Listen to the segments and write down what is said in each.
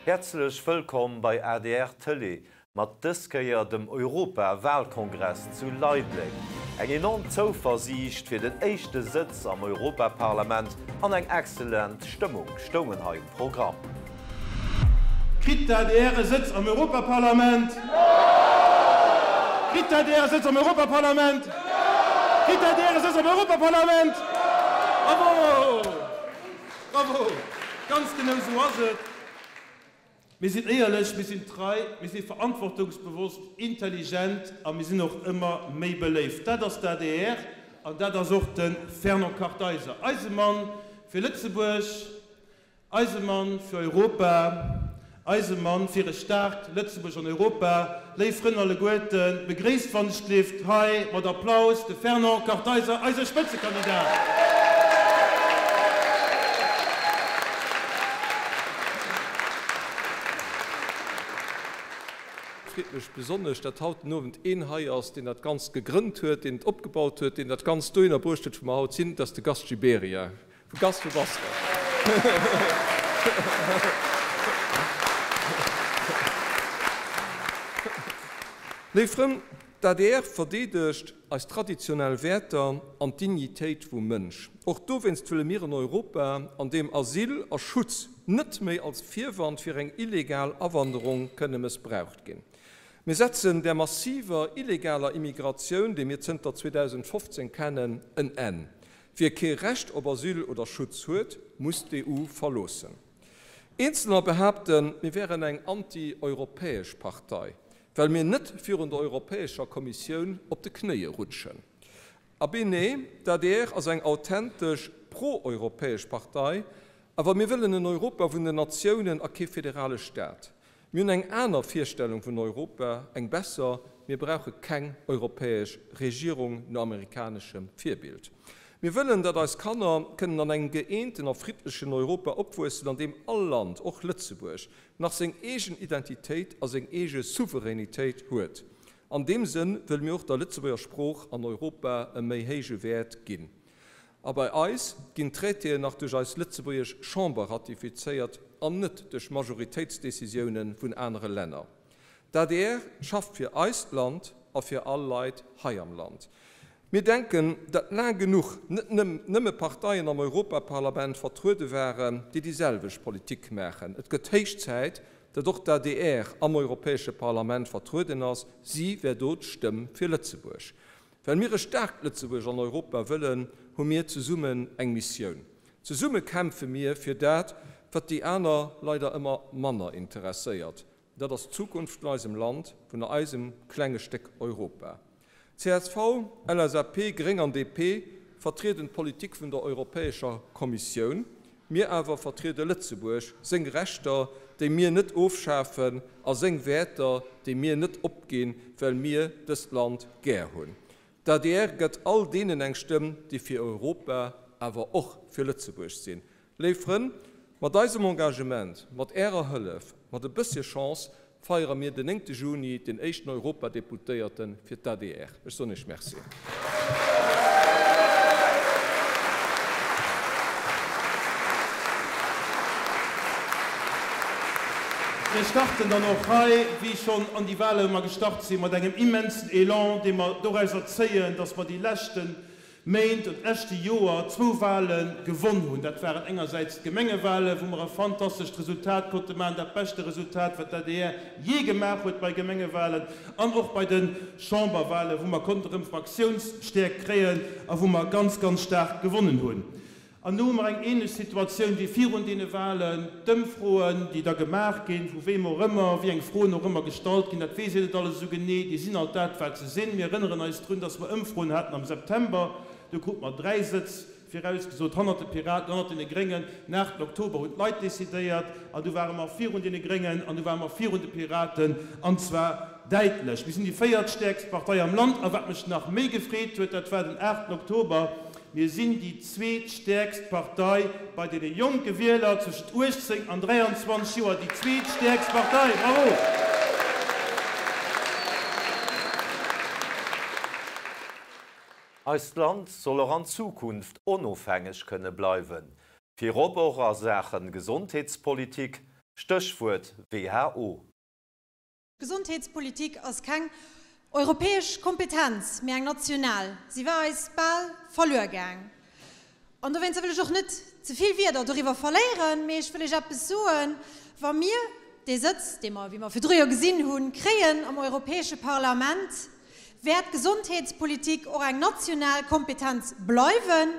Häerzlech wëllkomm bei adr Tëlee mat dës Kéier dem Europa-Wahlkongress zu Leideleng. Eng enorm Zouversiicht fir den éischte Sëtz am Europaparlament an eng excellent Stëmmung stoungen hei um Programm. Kritt d'ADR e Sëtz am Europaparlament? Kritt d'ADR e Sëtz am Europaparlament? Kritt d'ADR e Sëtz am Europaparlament? Bravo! Bravo! Ganz genau esou ass et. Mir sinn éierlech, mir sinn trei, mir si verantwortungsbewosst, intelligent a mir sinn och ëmmer méi beléift. Dat ass d'ADR an dat ass och de Fernand Kartheiser, eise Mann fir Lëtzebuerg, eise Mann fir Europa, eise Mann fir e staarkt Lëtzebuerg an Europa. Léif Frënn alleguerten, begréisst wann ech dierft hei mat Applaus de Fernand Kartheiser, eise Spëtzekandidat. Et freet mech besonnesch, datt haut den Owend een hei ass, deen dat Ganzt gegrënnt huet, deen et opgebaut huet, deen dat Ganzt dohinner bruecht huet, wou mer haut sinn. Dat ass de Gast Gibéryen. Gast, wou bass de? Léif Frënn, d'ADR verdeedegt eis traditionell Wäerter an d'Dignitéit vum Mënsch. Och dowéinst wëlle mir en Europa, an deem Asyl a Schutz net méi als Virwand fir eng illegal Awanderung kënne mëssbraucht ginn. Mir setzen där massiver illegaler Immigratioun, déi mir zënter 2015 kennen, en Enn. Wie kee Recht op Asyl oder Schutz huet, muss d'EU verloossen. Eenzelner behaapten, mir wären eng anti-europäesch Partei, well mir net virun der Europäescher Kommissioun op de Knéie rutschen. Abee nee, d'ADR ass eng authentesch pro-europäesch Partei, awer mir wëllen en Europa vun den Natiounen a kee federale Staat. Mir hunn eng aner Virstellung vun Europa, eng besser. Mir brauche keng europäesch Regierung no amerikaneschem Virbild. Mir wëllen, datt eis Kanner kënnen an engem gëeenten a friddlechen Europa opwuessen, an deem all Land, och Lëtzebuerg, nach seng eegen Identitéit a seng eege Souveränitéit huet. An deem Sënn wëlle mir och der Lëtzebuerger Sprooch an Europa e méi héije Wäert ginn. A bei eis ginn d'Traitéen nach duerch eis lëtzebuergesch Chamber ratifizéiert an net duerch Majoritéitsdécisiounen vun anere Länner. D'adr schafft fir eist Land a fir all Leit hei am Land. Mir denken, datt laang genuch net nëmme Parteien am Europaparlament vertruede waren, déi déi selwecht Politik maachen. Et gëtt héich Zäit, datt och d'ADR am Europäesche Parlament vertrueden ass. Si wär do d'Stëmm fir Lëtzebuerg. Well mir e staarkt Lëtzebuerg an Europa wëllen, hu mir zesummen eng Missioun. Zesumme kämpfe mir fir dat, wat déi aner leider ëmmer manner interesséiert. Dat ass d'Zukunft vun eisem Land, vun eisem klenge Stéck Europa. Csv, LSAP, Gréng an DP vertrieden d'Politik vun der Europäescher Kommissioun. Mir awer vertriede Lëtzebuerg, seng Rechter, déi mir net ofschafen, a seng Wäerter, déi mir net opginn, well mir dëst Land gär hunn. D'adr gëtt all deenen eng Stëmm, déi fir Europa, awer och fir Lëtzebuerg sinn. Léif Frënn, mat eisem Engagement, mat Ärer Hëllef, mat e bëssche Chance feiere mir den néngte Juni den éischten Europadeputéierte fir d'ADR. Ech soen Iech Merci. Mir starten dann och hei, wéi schonn an déi Wale wou mer gestart sinn, mat engem immensen Elan, dee mer dorauser zéien, dass mer déi leschten Méint und leschte Joer zwou Wale gewonn hunn. Dat waren engersäits d'Gemengewale, wou mer e fantastescht Resultat konnte maachen, dat beschte Resultat, wat d'ADR jee gemaach huet bei Gemengewalen, an och bei de Chamberwale, wou mer konnten erëm Fraktiounsstäerkt kréien a wou mer ganz, ganz staark gewonnen hunn. An elo hu mer eng ähnlech Situatioun wéi virun deene Wahlen. D'Ëmfroen, déi da gemaach ginn, vu weem och ëmmer, wéi eng Froen och ëmmer gestallt ginn, dat weess een net alles esou genee, déi sinn alt dat, wat se sinn. Mir erënneren eis drun, dass mer Ëmfroen haten am September, do krute mer 3 Sëtz virausgesot, hannert de Piraten, hannert deene Gréngen. Den 8 Oktober hunn d'Leit decidéiert an du ware mer virun deene Gréngen an du ware mer virun de Piraten, an zwar däitlech. Mir sinn déi véiertstäerkst Partei am Land. A wat mech nach méi gefreet huet, dat war den 8 Oktober, Mir sinn déi zweetstäerkst Partei bei deene jonke Wieler zwëschent 18 an 23 Joer, déi zweetstäerkst Partei! Bravo! Eist Land soll och an Zukunft onofhängeg kënne bleiwen, virop och a Saache Gesondheetspolitik. Stéchwuert WHO. D'Gesondheetspolitik ass keng europäesch Kompetenz, mee eng national. Si war eis bal verluer gaang. An dowéinster wëll ech och net ze vill Wierder doriwwer verléieren, mee ech wëll Iech eppes soen, Wa mir dee Sëtz, dee mer, wéi mer virdru jo gesinn hunn, kréien am Europäesche Parlament, wäert d'Gesondheetspolitik och eng national Kompetenz bleiwen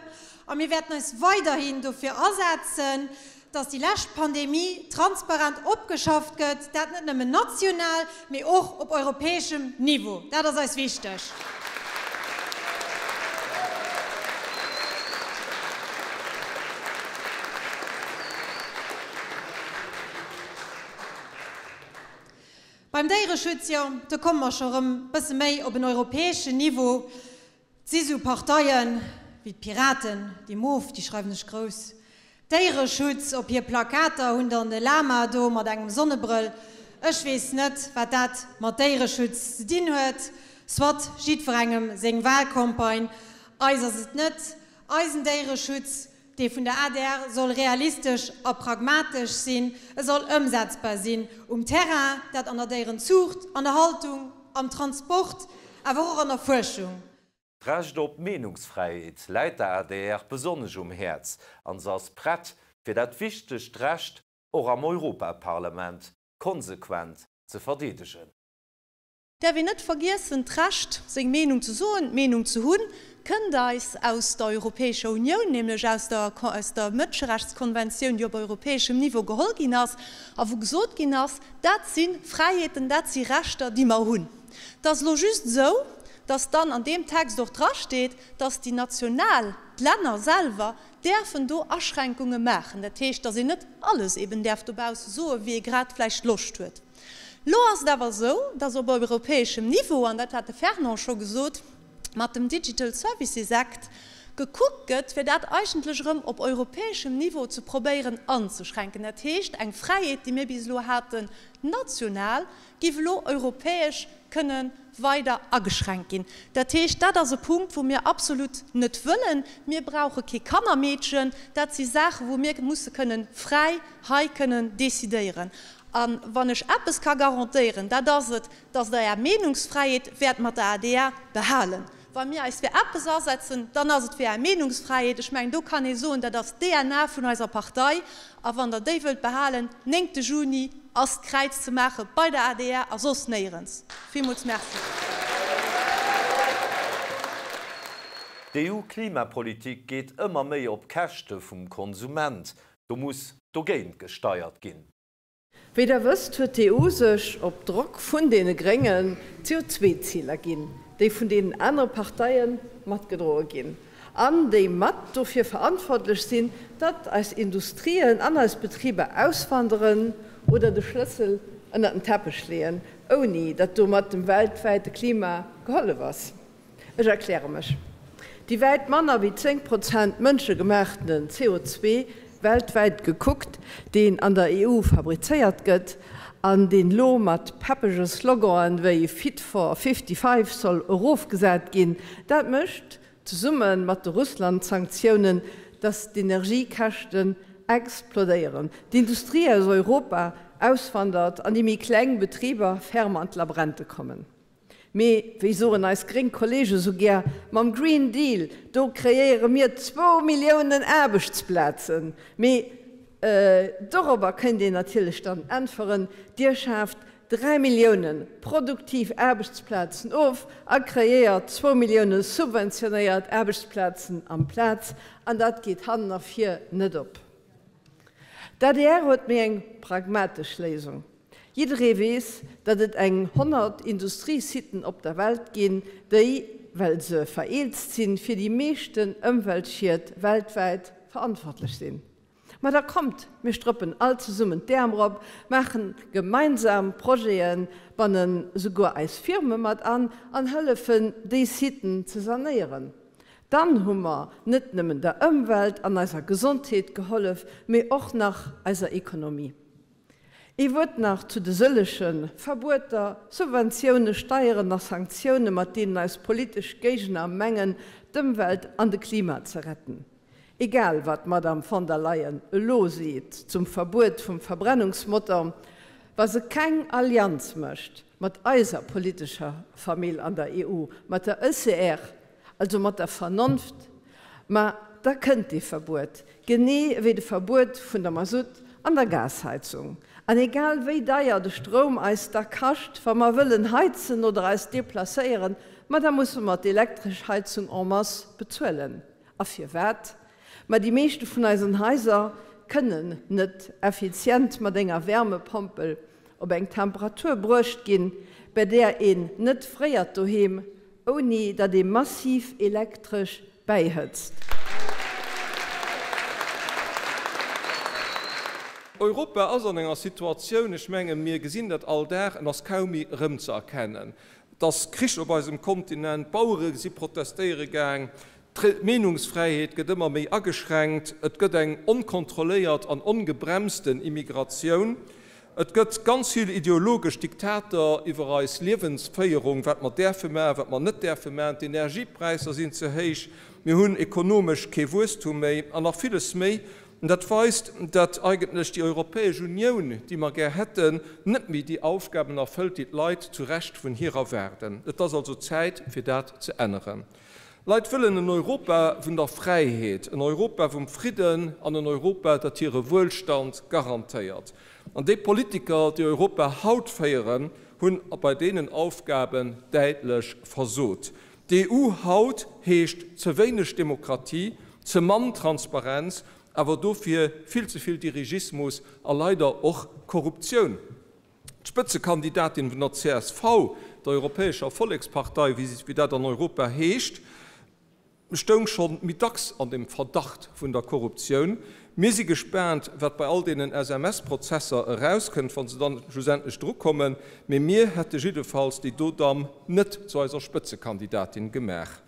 a mir wäerten eis weiderhin dofir asetzen, dass déi lescht Pandemie transparent opgeschafft gëtt, dat net nëmmen national, mee och op europäeschem Niveau. Dat ass eis wichteg. Beim Déiereschutz, jo, do komme mer scho erëm e bësse méi op en europäeschen Niveau. Et si sou Parteien wéi d'Piraten, déi Mof, déi schreiwen sech grouss Déiereschutz op hir Plakater, hunn dann e Lama do mat engem Sonnebrëll. Ech weess net, wat dat mat Déiereschutz ze dinn huet. Soit, jiddwerengem seng Wahlcampagne. Eis ass et net. Eisen Déiereschutz Dee vun der adr soll realistesch a pragmatesch sinn, e soll ëmsetzbar sinn um Terrain, dat an der Déierenzuucht, an der Haltung, am Transport, awer och an der Fuerschung. D'Recht op Meenungsfräiheet läit der adr besonnesch um Häerz an se ass prett, fir dat wichtegt Recht och am Europaparlament konsequent ze verdeedegen. Däerf een net vergiessen, d'Recht, seng Meenung ze soen, d'Meenung ze hunn, kënnt eis aus der Europäescher Unioun, nämlech aus der aus der Mënscherechtskonventioun, déi op europäeschem Niveau geholl ginn ass a wou gesot ginn ass, dat si Fräiheeten, dat si Rechter, déi mer hunn. Et ass elo just esou, dass dann an deem Text och drasteet, dass déi national, d'Länner selwer däerfen do Aschränkunge maachen. Dat heescht, dass een net alles eben däerf dobausse soen, wéi ee grad vläicht Loscht huet. Lo ass et awer esou, dass op europäeschem Niveau, an dat hat de Fernand scho gesot, mat dem Digital Services Act gekuckt gëtt, fir dat eigentlech erëm op europäeschem Niveau ze probéieren anzeschränken. Dat heescht, eng Fräiheet, déi mir bis elo haten national, giff elo europäesch kënne weider ageschränkt ginn. Dat heescht, dat ass e Punkt, wou mir absolut net wëllen. Mir brauche kee Kannermeedchen. Dat si Saachen, wou mir musse kënnen fräi hei kënnen decidéieren. A wann ech eppes ka garantéieren, dat ass et, dass Der Är Meenungsfräiheet wäert mat der adr behalen. Wa mir eis fir eppes asetzen, dann ass et fir Är Meenungsfräiheet. Ech mengen, do kann ee soen, dat ass d'DNA vun eiser Partei. A wann Der déi wëllt behalen, néngte Juni ass d'Kräiz ze maache bei der adr a soss néierens. Villmools Merci. D'EU-Klimapolitik geet ëmmer méi op Käschte vum Konsument. Do muss dogéint gesteiert ginn. Wéi der wësst, huet d'EU sech op Drock vun deene Gréngen CO2-Ziler ginn, déi vun deenen anere Parteie matgedroe ginn an déi mat dofir verantwortlech sinn, datt eis Industrien an eis Betriber auswanderen oder de Schlëssel ënnert den Teppech leeën, ouni datt domat dem weltwäite Klima gehollef ass. Ech erkläre mech, Déi wäit manner wéi 10 Prozent mënschegemaachtenen CO2, weltwäit gekuckt, deen an der EU fabrizéiert gëtt an deen lo mat peppege Sloganen wéi Fit for 55 soll erofgesat ginn, dat mécht, zesumme mat de Russland-Sanktiounen, datt d'Energiekäschten explodéieren, d'Industrie aus Europa auswandert an déi méi kleng Betriber ferme an d'Labrente kommen. Mee, wéi soen eis gréng Kollege sou gär, mam Green Deal, do kreéiere mir zwou Milliounen Aarbechtsplazen. Mee dorobber kéint een natierlech dann äntweren, Dir schaaft 3 Millioune produktiv Aarbechtsplazen of a kreéiert zwou Millioune subventionéiert Aarbechtsplazen amplaz. An dat geet hannen a vir net op. D'adr huet méi eng pragmatesch Léisung. Jidderee weess, datt et eng 100 Industriesiten op der Welt ginn, déi, well se vereelzt sinn, fir déi meeschten Ëmweltschied weltwäit verantwortlech sinn. Ma da kommt, mir strëppen all zesummen d'Äerm erop, maachen gemeinsam Projeten, bannen esouguer eis Firme mat an an hëllefen, déi Siten ze sanéieren. Dann hu mer net nëmmen der Ëmwelt an eiser Gesondheet gehollef, mee och nach eiser Ekonomie. Ee Wuert nach zu de sëlleche Verbueter, Subventioune, Steieren a Sanktioune mat deenen eis politesch Géigner mengen d'Ëmwelt an de Klima ze retten. Egal wat d'Madame von der Leyen elo seet zum Verbuet vum Verbrennungsmotor, wa se keng Allianz mécht mat eiser politescher Famill an der EU, mat der ECR, also mat der Vernonft, ma da kënnt dee Verbuet, genee ewéi de Verbuet vun der Masutt an der Gasheizung. An egal wéi deier de Stroum eis da kascht, wa mer wëllen heizen oder eis deplacéieren, ma da musse mer d'elektresch Heizung en masse bezuelen. A firwat? Ma déi meeschte vun eisen Haiser kënnen net effizient mat enger Wärmepompel op eng Temperatur bruecht ginn, bei där een net fréiert doheem, ouni datt ee massiv elektresch bäihëtzt. Europa ass an enger Situatioun, ech mengen, mir gesinn dat all Dag, en ass kaum méi erëmzeerkennen. Et ass Krich op eisem Kontinent, d'Bauere si protestéiere gaang, D'Meenungsfräiheet gëtt ëmmer méi ageschränkt, et gëtt eng onkontrolléiert an ongebremsten Immigratioun, et gëtt ganz vill ideologesch Diktater iwwer eis Liewensféierung, wat mer däerfe maachen, wat mer net däerfe maachen, d'Energiepräisser sinn ze héich, mir hunn ekonomesch kee Wuesstum méi an nach villes méi. Dat weist, datt eigentlech déi Europäesch Unioun, déi mer gär hätten, net méi déi Aufgaben erfëllt, déi d'Leit zu Recht vun hir erwaarden. Et ass also Zäit, fir dat ze änneren. Leit wëllen en Europa vun der Fräiheet, en Europa vum Fridden an en Europa, dat hire Wuelstand garantéiert. An déi Politiker, déi Europa haut féieren, hunn bei deenen Aufgaben däitlech versot. D'EU haut heescht ze wéineg Demokratie, ze mann Transparenz, awer dofir vill ze vill Dirigismus a leider och Korruptioun. D'Spëtzekandidatin vun der csv, der Europäescher Vollekspartei, wéi dat an Europa heescht, stoung scho méi dacks an dem Verdacht vun der Korruptioun. Mir si gespaant, wat bei all deenen SMS-Prozesser erauskënnt, wa se dann schlussendlech drukommen. Mee mir hätte jiddefalls déi do Damm net zu eiser Spëtzekandidatin gemaach.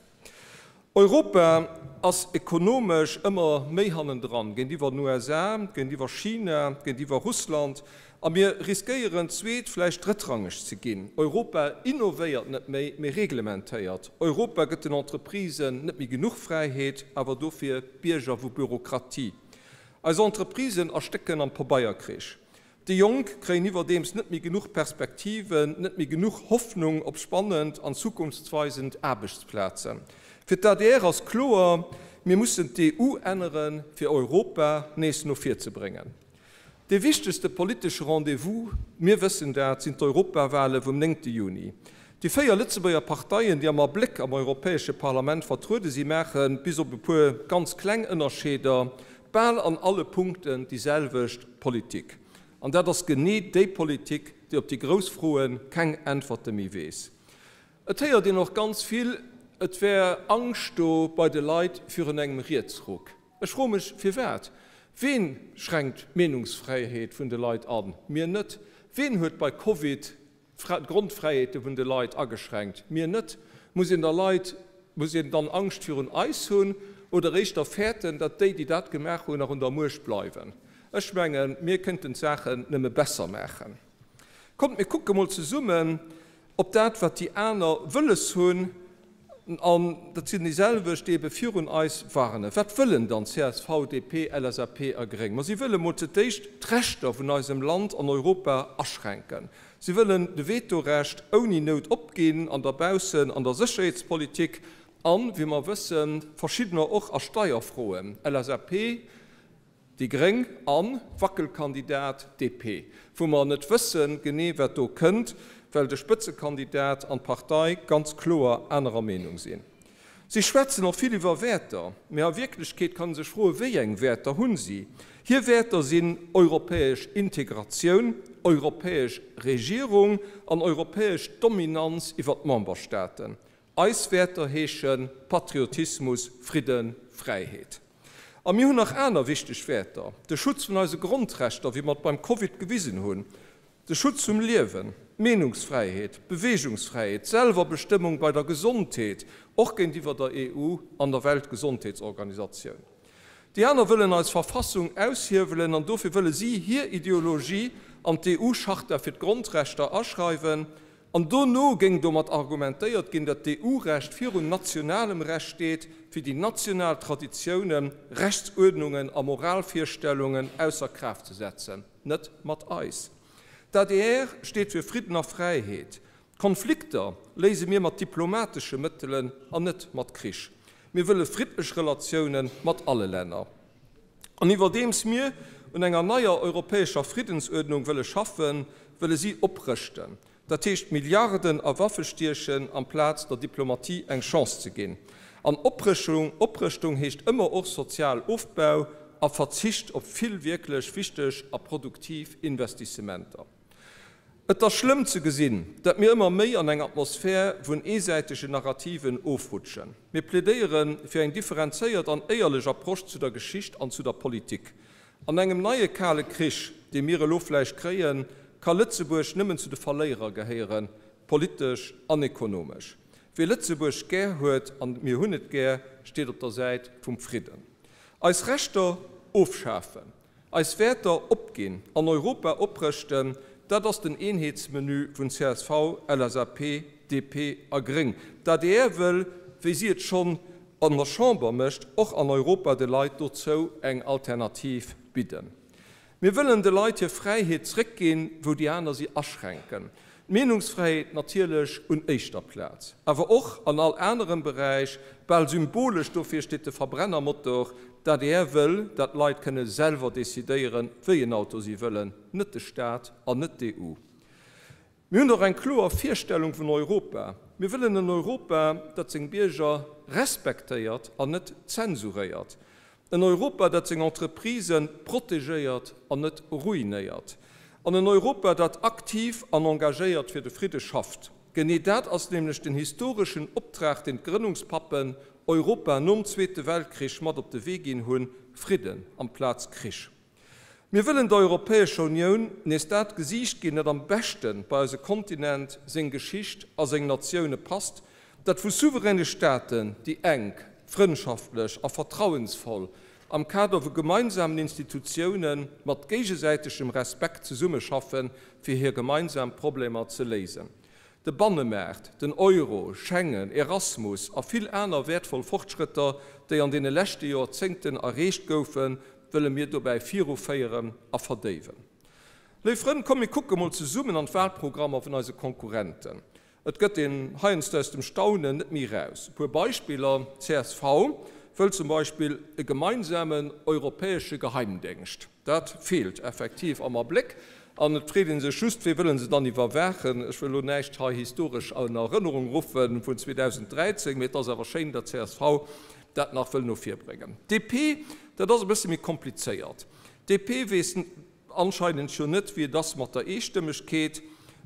Europa ass ekonomesch ëmmer méi hannendran, géintiwwer den USA, géintiwwer China, géintiwwer Russland, a mir riskéieren zweet-, vläicht drëttrangeg ze ginn. Europa innovéiert net méi, mee reglementéiert. Europa gëtt den Entreprisen net méi genuch Fräiheet, awer dofir d'Bierger vu Bürokratie. Eis Entreprisen erstécken am Pabeierkrich. Déi Jonk kréien iwwerdeems net méi genuch Perspektiven, net méi genuch Hoffnung op spannend an zukunftsweisend Aarbechtsplazen. Fir d'ADR ass kloer, Mir mussen d'EU änneren, fir Europa nees no vir ze bréngen. Dee wichtegste politesche Rendez-vous, mir wëssen dat, sinn d'Europawale vum néngte Juni. Déi 4 Lëtzebuerger Parteien, déi am Abléck am Europäesche Parlament vertruede si maachen, bis op e puer ganz kleng Ënnerscheeder, bal an alle Punkten déi selwecht Politik. An dat ass genee déi Politik, déi op déi grouss Froe keng Äntwerte méi weess. Et héiert een och ganz vill, et wär Angscht do bei de Leit virun engem Rietsruck. Ech froe mech, firwat? Ween schränkt d'Meenungsfräiheet vun de Leit an? Mir net. Ween huet bei Covid d'Grondfräiheete vun de Leit ageschränkt, mir net. Muss een der Leit, muss een dann Angscht virun eis hunn oder éischter fäerten, datt déi, déi dat gemaach hunn, nach un der Muecht bleiwen? Ech mengen, mir kënnten d'Saachen nëmme besser maachen. Kommt, mir kucke mol zesummen op dat, wat déi aner wëlles hunn, An dat sinn déi selwecht, déi ebe virun eis warnen. Wat wëllen dann csv, DP, LSAP a Gréng? Ma si wëlle mol zu d'éischt d'Rechter vun eisem Land an Europa aschränken. Si wëllen de Vetorecht ouni Nout opginn an der Baussen an der Sécherheetspolitik an, wéi mer wëssen, verschiddener och a Steierfroen, LSAP, Déi Gréng an Wackelkandidat DP, wou mer net wëssen genee wat do kënnt, well de Spëtzekandidat an d'Partei ganz kloer anerer Meenung sinn. Si schwätzen och vill iwwer Wäerter, mee a Wierklechkeet kann ee sech froen, wéi eng Wäerter hunn si? Hir Wäerter sinn europäesch Integratioun, europäesch Regierung an europäesch Dominanz iwwer d'Memberstaaten. Eis Wäerter heesche Patriotismus, Fridden, Fräiheet. A mir hunn nach aner wichteg Wäerter, de Schutz vun eise Grondrechter, wéi mer et beim Covid gewisen hunn, de Schutz vum Liewen, d'Meenungsfräiheet, d'Beweegungsfräiheet, d'Selwerbestëmmung bei der Gesondheet, och géintiwwer der EU an der Weltgesondheetsorganisatioun. Déi aner wëllen eis Verfassung aushiewelen an dofir wëlle si hir Ideologie an d'EU-Charta fir d'Grondrechter aschreiwen. An dono géing domat argumentéiert ginn, datt d'EU-Recht virun nationalem Recht steet, fir déi national Traditiounen, Rechtsuerdnungen a Moralvirstellungen ausser Kraaft ze setzen. Net mat eis. D'adr steet fir Fridden a Fräiheet. Konflikter léise mir mat diplomatesche Mëttelen an net mat Krich. Mir wëlle friddlech Relatioune mat alle Länner. An iwwerdeems mir un enger neier europäescher Friddensuerdnung wëlle schaffen, wëlle si oprëschten. Dat heescht Milliarden a Waffe stiechen, amplaz der Diplomatie eng Chance ze ginn. An Oprëschtung heescht ëmmer och sozial Ofbau a Verzicht op vill wierklech wichteg a produktiv Investissementer. Et ass schlëmm ze gesinn, dat mir ëmmer méi an eng Atmosphär vun eesäitegen Narrativen ofrutschen. Mir plädéiere fir eng differenzéiert an éierlech Approche zu der Geschicht an zu der Politik. An engem neie Kale Krich, dee mir elo vläicht kréien, ka Lëtzebuerg nëmmen zu de Verléierer gehéieren, politesch an ekonomesch. Wie Lëtzebuerg gär huet, an mir hunn et gär, steet op der Säit vum Fridden. Eis Rechter ofschafen, Eis Wäerter opginn an Europa oprëschten, dat ass den Eenheetsmenu vun csv, LSAP, DP a Gréng. D'adr wëll, wéi si et schonn an der Chamber mécht, och an Europa de Leit dozou eng Alternativ bidden. Mir wëllen de Leit hir Fräiheet zréckginn, wou déi aner si aschränken. D'Meenungsfräiheet natierlech un éischter Plaz, awer och an all anerem Beräich. Bal symbolesch dofir steet de Verbrennermotor. D'adr wëll, dat d'Leit kënne selwer decidéieren, wéi en Auto si wëllen, net de Staat an net d'EU. Mir hunn och eng kloer Virstellung vun Europa. Mir wëllen en Europa, dat seng Bierger respektéiert an net zensuréiert. En Europa, dat seng Entreprisë protegéiert an net ruinéiert. An en Europa, dat aktiv an engagéiert fir de Fridde schafft. Genee dat ass nämlech den historeschen Optrag, deen d'Grënnungspappen Europa nom Zweete Weltkrich mat op de Wee ginn hunn, Fridden amplaz Krich. Mir wëllen der Europäescher Unioun nees dat Gesiicht ginn, dat am beschte bei eise Kontinent, seng Geschicht a seng Natioune passt, dat vu souveräne Staaten, déi enk, frëndschaftlech a vertrauensvoll am Kader vu gemeinsamen Institutioune mat géigesäitegem Respekt zesummeschaffen, fir hir gemeinsam Problemer ze léisen. De Bannemaart, den Euro, Schengen, Erasmus a vill aner wäertvoll Fortschrëtter, déi an deene leschte Joerzéngten erreecht goufen, wëlle mir dobäi viruféieren a verdéiwen. Léif Frënn, komm mir kucke mol zesummen an d'Wahlprogrammer vun eise Konkurrenten. Et gëtt een heiansdo aus dem Staunen net méi eraus. E puer Beispiller, csv wëll zum Beispill e gemeinsamen europäesche Geheimdéngscht. Dat feelt effektiv am Abléck. An et freet ee sech just, Wee wëlle se dann iwwerwaachen? Ech wëll elo näischt hei historesch an Erënnerung ruffe vun 2013, mee et ass awer schéin, datt csv dat nach wëll no vir bréngen. DP, dat ass e bësse méi komplizéiert. DP weess anscheinend jo net, wéi et ass mat der Eestëmmegkeet.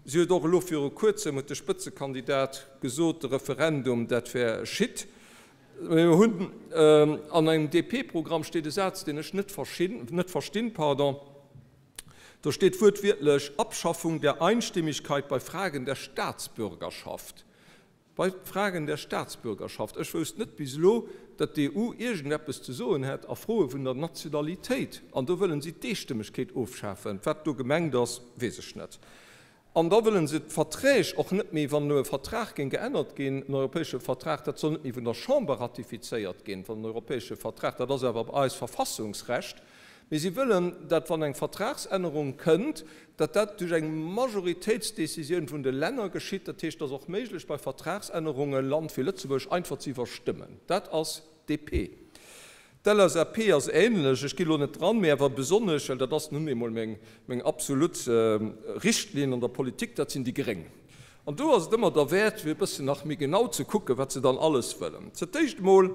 Si huet och elo viru Kuerzem, huet de Spëtzekandidat gesot, de Referendum, dat wär Schitt. Mir hunn an engem DP-Programm steet e Saz, deen ech net verstinn, pardon, do steet wuertwiertlech, Abschaffung der Einstimmigkeit bei Fragen der Staatsbürgerschaft. Bei Fragen der Staatsbürgerschaft. Ech wousst net bis elo, datt d'EU iergendeppes ze soen hätt a Froe vun der Nationalitéit. An do wëllen si d'Eestëmmegkeet ofschafen. Wat do gemengt ass, weess ech net. An da wëllen se d'Verträg och net méi, wann elo e Vertrag géing geännert ginn, en europäesche Vertrag, dat soll net méi vun der Chamber ratifizéiert ginn, wann en europäesche Vertrag, dat ass awer eist Verfassungsrecht, mee si wëllen, dat wann eng Vertragsännerung kënnt, datt dat duerch eng Majoritéitsdécisioun vun de Länner geschitt. Dat heescht, et ass och méiglech bei Vertragsännerunge Land wéi Lëtzebuerg einfach ze iwwerstëmmen. Dat ass DP. D'LSAP ass ähnlech, ech gi lo net dran, mee awer besonnesch, well dat ass nun eemol meng, meng absolut Richtlinn an der Politik, dat sinn déi Gréng. An do ass et ëmmer derwäert, fir e bëssen nach méi genau ze kucken, wat se dann alles wëllen. Fir d'éischt emol,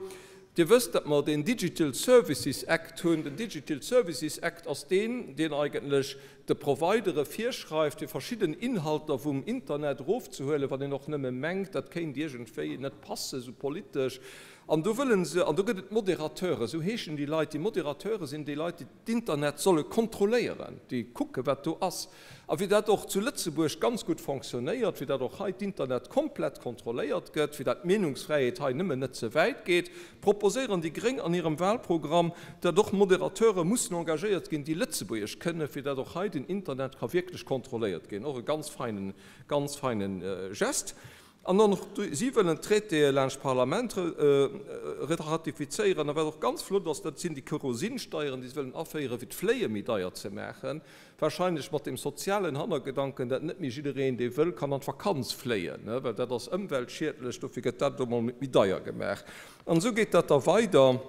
Dir wësst, datt mer deen Digital Services Act hunn. Den Digital Services Act ass deen, deen eigentlech de Providere virschreift, fir verschidden Inhalter vum Internet erofzehuelen, wann een och nëmme mengt, dat kéint iergendwéi net passen, esou politesch. An do wëlle se, an do gëtt et Modérateuren, esou heeschen déi Leit, déi Modérateure sinn déi Leit, déi d'Internet solle kontrolléieren, déi kucke wat do ass. A fir dat och zu Lëtzebuerg ganz gutt fonctionnéiert, fir dat och hei d'Internet komplett kontrolléiert gëtt, fir dat d'Meenungsfräiheet hei nëmmen net ze wäit geet, proposéieren déi gréng an hirem Wahlprogramm, dat och Modérateure mussen engagéiert ginn, déi Lëtzebuergesch kënnen, fir dat och hei den Internet ka wierklech kontrolléiert ginn. Och e ganz feinen, ganz feinen Gest. An och si wëllen d'Traitéë laanscht d'Parlament ratifizéieren. A wat och ganz flott ass, dat sinn déi Kerosinsteieren, déi se wëllen aféieren, fir d'Fléie méi deier ze maachen. Wahrscheinlech mat dem sozialen Hannergedanken, dat net méi jiddereen, dee wëll, kann an d'Vakanz fléien, well dat ass ëmweltschiedlech. Dofir gëtt dat elo mol méi deier gemaach. An esou geet dat da weider.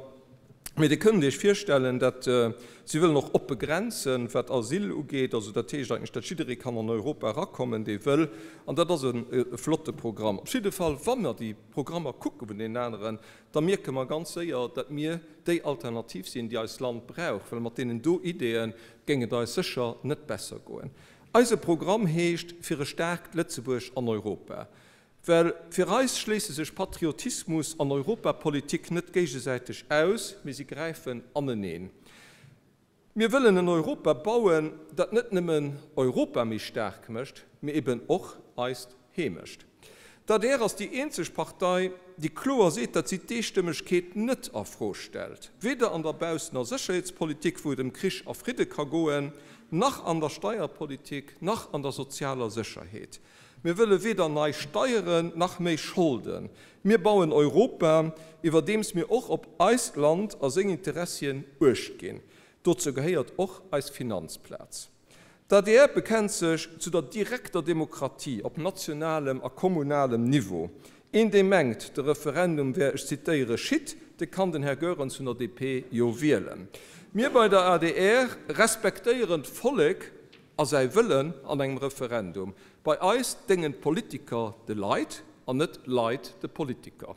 Mee Dir kënnt Iech virstellen, dat si wëllen och oppe Grenzen, wat Asyl ugeet. Also dat heescht eigentlech, dat jidderee kann an Europa erakommen, dee wëll. An dat ass e flotte Programm. Op jidde Fall, wa mer déi Programmer kucke vun deenen aneren, da mierke mer ganz séier, dat mir déi Alternativ sinn, déi eist Land brauch, well mat deenen do Ideeë géing et eis sécher net besser goen. Eise Programm heescht Fir e staarkt Lëtzebuerg an Europa. Well fir eis schléisse sech Patriotismus an Europapolitik net géigesäiteg aus, mee si gräifen aneneen. Mir wëllen en Europa bauen, dat net nëmmen Europa méi staark mécht, mee eben och eist Heemecht. D'adr ass déi eenzeg Partei, déi kloer seet, datt si d'Eestëmmegkeet net a Fro stellt, weder an der Baussen a Sécherheetspolitik, wou et ëm Krich a Fridde ka goen, nach an der Steierpolitik, nach an der sozialer Sécherheet. Mir wëlle weder nei Steieren nach méi Scholden. Mir bauen Europa, iwwerdeems mir och op eist Land a seng Interessien Uecht ginn. Dozou gehéiert och eis Finanzplaz. D'adr bekennt sech zu der direkter Demokratie op nationalem a kommunalem Niveau. Een dee mengt, de Referendum wär, ech zitéiere, Shit, de kann den Här Goerens vun der DP jo wielen. Mir bei der adr respektéieren d'Vollek A säi Wëllen an engem Referendum. Bei eis déngen d'Politiker de Leit an net d'Leit de Politiker.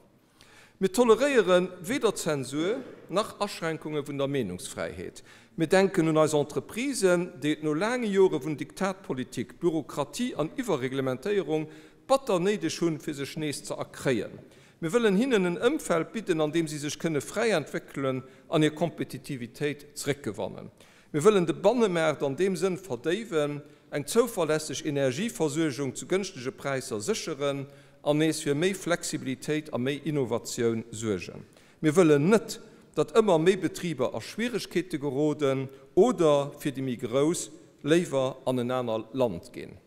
Mir toleréiere weder Zensur nach Aschränkunge vun der Meenungsfräiheet. Mir denken un eis Entreprisen, déi et no laange Jore vun Diktatpolitik, Bürokratie an Iwwerreglementéierung batter néideg hunn, fir sech nees ze erkréien. Mir wëllen hinnen en Ëmfeld bidden, an deem si sech kënne fräi entwéckelen an hir Kompetitivitéit zeréckgewannen. Mir wëllen de Bannemaart an deem Sënn verdéiwen, eng zouverlässeg Energieversuergung zu gënschtege Präisser sécheren an nees fir méi Flexibilitéit a méi Innovatioun suergen. Mir wëllen net, datt ëmmer méi Betriber a Schwieregkeete geroden oder, fir déi méi grouss, léiwer an en aner Land ginn.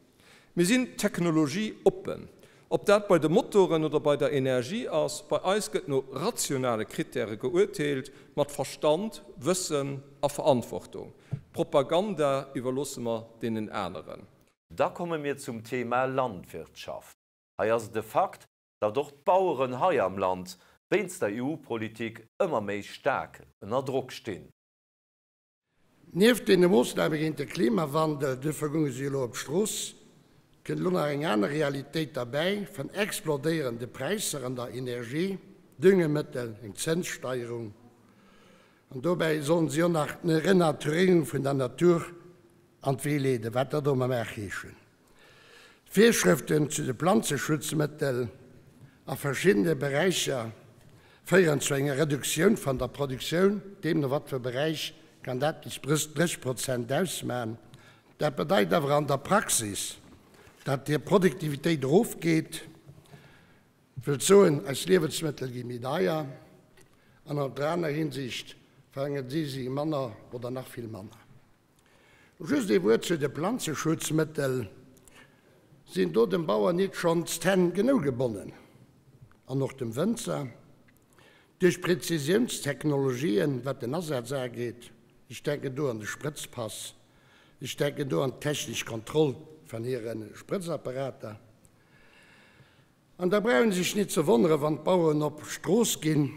Mir sinn technologieoppen. Ob dat bei de Motoren oder bei der Energie ass, bei eis gëtt no rationale Krittäre geurteelt, mat Verstand, Wëssen a Verantwortung. D'Propaganda iwwerloosse mer deenen aneren. Da komme mir zum Thema Landwirtschaft. Hei ass et e Fakt, datt och d'Baueren hei am Land wéinst der EU-Politik ëmmer méi staark ënner Drock stinn. Nieft deene Moossname géint de Klimawandel, duerfir gounge si elo op d'Strooss, kënnt elo nach eng aner Realitéit derbäi vun explodéierende Präisser an der Energie, Düngemëttel, eng Zënssteierung. An dobäi sollen si och nach d'ne Renaturéierung vun der Natur an d'Wee leeden, wat dat och ëmmer mag heeschen. D'Virschrëften zu de Planzeschutzmëttel a verschiddene Beräicher féieren zu enger Reduktioun van der Produktioun, deemno wat fir Beräich kann dat bis 30 Prozent ausman. Dat bedeit awer an der Praxis, dat hir Produktivitéit erofgeet, wëllt soen, eis Liewensmëttel gi méi deier an an der aner Hinsicht verlaange si si manner oder nach vill manner. Just ee Wuert zu de Planzeschutzmëttel, Sinn do dem Bauer nit schonns d'Hänn genou gebonnen? An och dem Wënzer? Duerch Präzisiounstechnologien, wat den Asaz ageet, ech denken do an de Sprëtzpass, ech denken do an d'technesch Kontroll van hire Sprëtzapparater. An da brauch een sech nit ze wonneren, wann d'Baueren op Strooss ginn,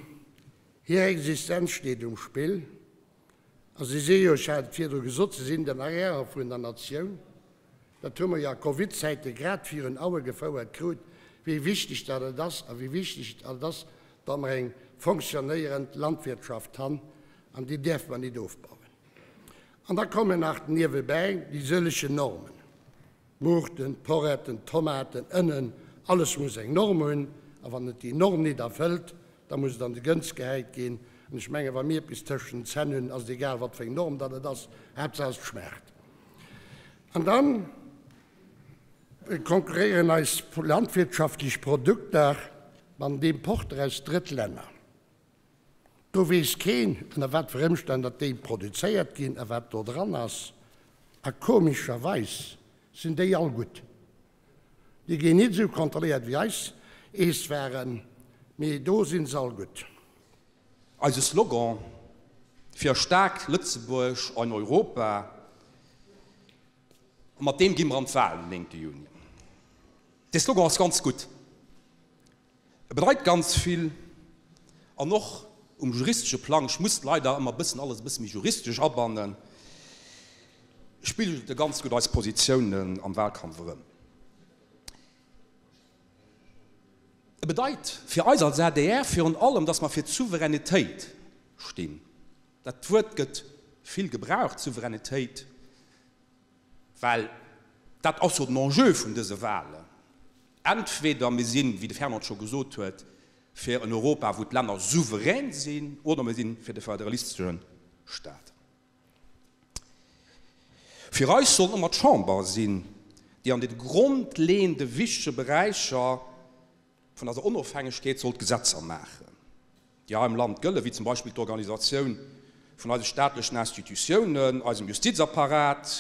hir Existenz steet um Spill. A si si jo, ech hat et virdru gesot, si sinn den Arrière vun der Natioun. Dat hu mer jo a Covid-Zäite grad virun Aue gefouert krut, wéi wichteg dat et ass a wéi wichteg et ass, datt mer eng fonctionnéierend Landwirtschaft han, an déi däerfe mer nit ofbauen. An da kommen nach niewebäi déi sëllegen Normen, Muurten, Poretten, Tomaten, Ënnen, alles muss eng Norm hunn, a wann et déi Norm nit erfëllt, Da muss et an de Gënz gehäit ginn. An ech mengen, wa mir eppes tëschent den Zänn hunn, ass et egal, wat fir eng Norm datt et ass, Haaptsaach et schmaacht. An dann konkurréieren eis landwirtschaftlech Produkter mat den Importer aus Drëttlänner. Do weess keen, ënner wat fir Ëmstänn datt déi produzéiert ginn a wat do dran ass. A komescherweis sinn déi all gutt. Déi ginn nit esou kontrolléiert wéi eis Eesswaren, mee do sinn se all gutt. Eise Slogan fir e staarkt Lëtzebuerg an Europa, a mat deem gi mer an d'Wal den 9 Juni. Dee Slogan ass ganz gutt. E bedeit ganz vill an och um juristesche Plang, ech muss leider ëmmer e bëssen alles e bësse méi juristesch abannen, spigelt e ganz gutt eis Positiounen am Wahlkampf erëm. E bedeit fir eis als adr virun allem, dass mer fir d'Souveränitéit stinn. Dat Wuert gëtt vill gebraucht, Souveränitéit. Well dat ass jo den Enjeu vun dëse Wahlen. Entweder mir sinn, wéi de Fernand scho gesot huet, fir en Europa, wou d'Länner souverän sinn, oder mir si fir de föderalistesche Stat. Fir eis soll ëmmer d'Chamber sinn, déi an de grondleeënde wichtege Beräicher vun eiser Onofhängegkeet sollt Gesetzer maachen, déi hei am Land gëllen, wéi zum Beispill d'Organisatioun vun eise staatlechen Institutiounen, eisem Justizapparat,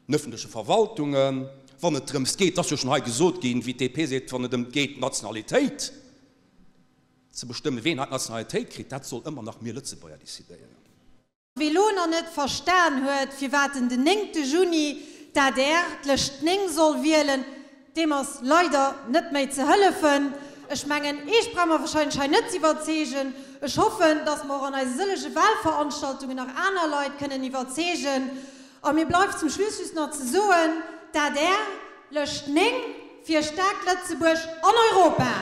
den ëffentleche Verwaltungen, wann et drëms geet, et ass jo schonn hei gesot ginn, wéi d'DP seet, wann et ëm geet, d'Nationalitéit ze bestëmmen, ween hei d'Nationalitéit kritt, dat soll ëmmer nach mir Lëtzebuerger decidéieren. Wee lo nach net verstan huet, firwat en den néngte Juni d'ADR d'Lëscht 9 soll wielen, deem ass leider net méi ze hëllefen. Ech mengen, Eech brauche mer wahrscheinlech hei net ze iwwerzeegen. Ech hoffen, dass mer och an eise sëllege Wahlveranstaltungen nach aner Leit kënnen iwwerzeegen. A mir bleift zum Schluss just nach ze soen, d'ADR, Lëscht 9, fir e staarkt Lëtzebuerg an Europa!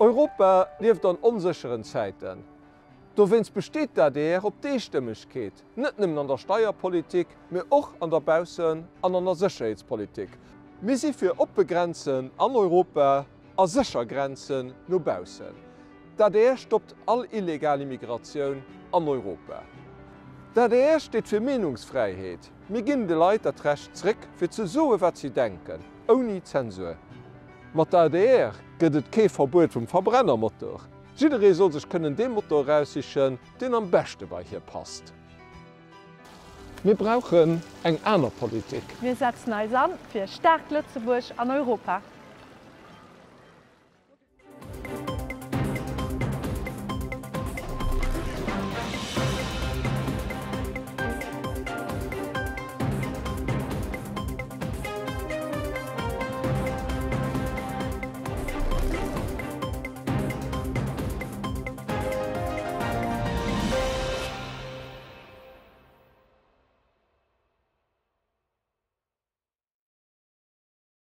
Europa lieft an onsécheren Zäiten. Dowéinst besteet d'ADR op d'Eestëmmegkeet, net nëmmen an der Steierpolitik, mee och an der Baussen an an der Sécherheetspolitik. Mir si fir oppe Grenzen an Europa a sécher Grenzen no baussen. D'adr stoppt all illegal Immigratioun an Europa. D'adr steet fir Meenungsfräiheet. Mir ginn de Leit dat Recht zréck, fir ze soe wat si denken, ouni Zensur. Mat der adr gëtt et kee Verbuet vum Verbrennermotor. Jidderee soll sech kënnen dee Motor eraussichen, deen am beschte bei hie passt. Mir brauchen eng aner Politik. Mir setzen eis an fir e staarkt Lëtzebuerg an Europa.